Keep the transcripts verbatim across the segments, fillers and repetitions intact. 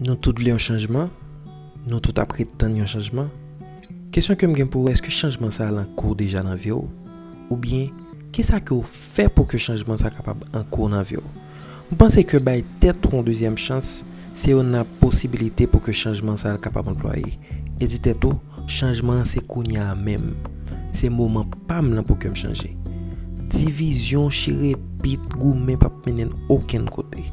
Nou tout vle yon chanjman, nou tout ap ret tann yon chanjman. Kesyon ke m gen pou ou, èske chanjman sa a an kou deja nan vi w? Oubyen, kisa ke w fè pou ke chanjman sa a kapab an kou nan vi w? M panse ke bay tèt ou yon dezyèm chans, se youn nan posibilite pou ke chanjman sa a kapab anplwaye. E di tèt ou, chanjman an se kounye a menm. Se moman pa m nan pou ke m chanje. Divizyon, chire pit, goumen p ap mennen n okenn kote.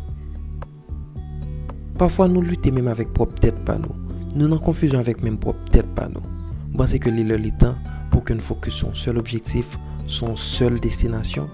Pafwa nou lite menm avèk pwòp tèt pa nou. Nou nan konfizyon avèk menm pwòp tèt pa nou. M panse ke li lè li tan pou ke n fokis sou yon sèl objektif, sou yon sèl destinasyon,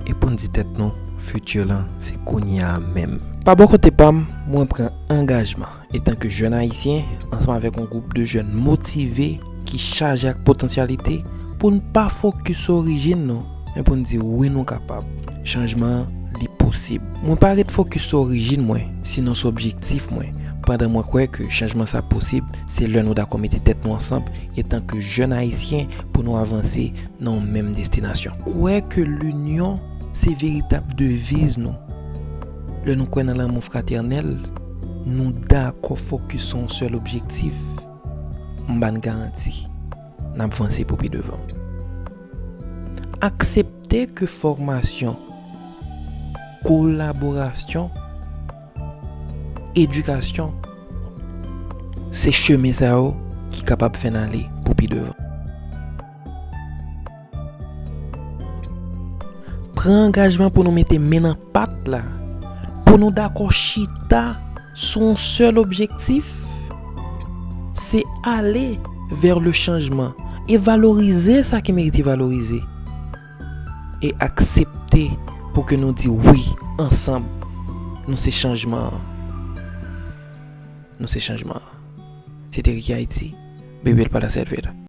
e pou n di tèt nou, fiti lan se kounye a menm. Pa bò kote pa m, mwen pran angajman, etanke jèn ayisyen, ansanm avèk yon gwoup de jèn motive ki chaje ak potansyalite, pou n pa fokis sou orijin nou, men pou n di wi nou kapab. Chanjman an, li posib. Mwen pa ret fokis sou orijin mwen, sinon sou objektif mwen. Pandan mwen kwè ke chanjman sa posib, se lè nou dakò mete tèt nou ansanm, etanke jèn ayisyen, pou nou avanse nan yon menm destinasyon. Kwè ke linyon se veritab deviz nou. Lè nou kwè nan lanmou fratènèl, nou dakò fokis sou yon sèl objektif, m ba n garanti, n ap vanse pou pi devan. Aksepte ke fòmasyon, kolaborasyon, edikasyon, se chemen sa yo ki kapab fè n ale pou pi devan. Pran angajman pou nou mete men nan pat la, pou nou dakò chita sou yon sèl objektif, se ale vè le chanjman e valorize sa ki merite valorize. E aksepte pou ke nou di wi ansanm. Nou se chanjman an. Nou se chanjman an. Se te Ricky Haïti, Bebe l pa la sèvèl.